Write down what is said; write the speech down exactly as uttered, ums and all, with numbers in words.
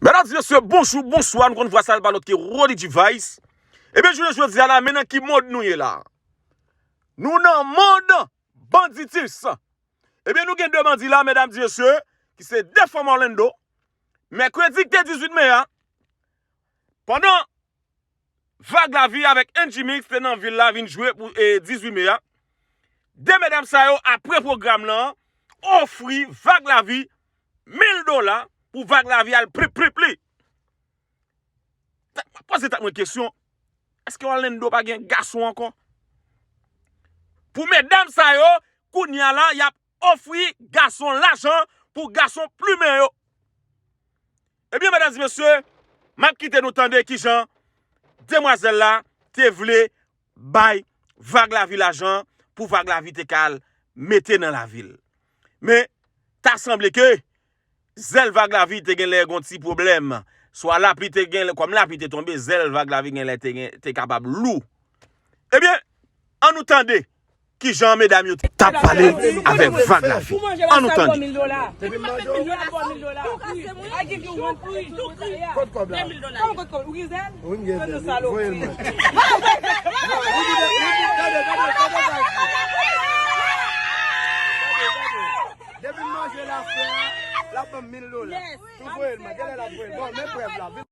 Medam, mesye, bonjou, bonswa, nou konn vwa sa pa lòt ke Rody G Vice. Ebyen, jounen jodi a la, men nan ki mond nou ye la. Nou nan mond banditis. Ebyen, nou gen de bandi la, medam, mesye, ki se de fanm Orlando. Mèkredi ki te dizuit me a, pandan Vag Lavi avèk N G Mix te nan vil la vin jwe pou, e, dizuit me a, de medam sa yo, apre pwogram lan, ofri Vag Lavi mil dola pou Vag Lavi al plip, plip li. M ap poze tèt mwen kesyon, èske Orlando pa gen gason ankò? Pou medam sa yo, kounye a la, y ap ofri gason lajan pou gason plimen yo. Ebyen, medam e mesye, m ap kite nou tande kijan demwazèl la te vle bay Vag Lavi lajan pou Vag Lavi te ka al mete nan lavil. Men, ta sanble ke zèl Vag Lavi te genlè gon ti pwoblèm. Swa lapli te genlè, kòm lapli te tonbe, zèl Vag Lavi genlè te gen, te kapab lou. Ebyen, ann nou tande kijan medam yo t ap pale avèk Vag Lavi. Ann nou tande. Depi m manje w, I give you one free. Kot kòb la? Kòm kot kòb? Ou gen zèl? Wi, m gen zèl. Voye l mwen. Depi m manje la, frè, l ap ban m mil dola. Tou voye l mwen. Genlè l ap voye l. Bon, men prèv la.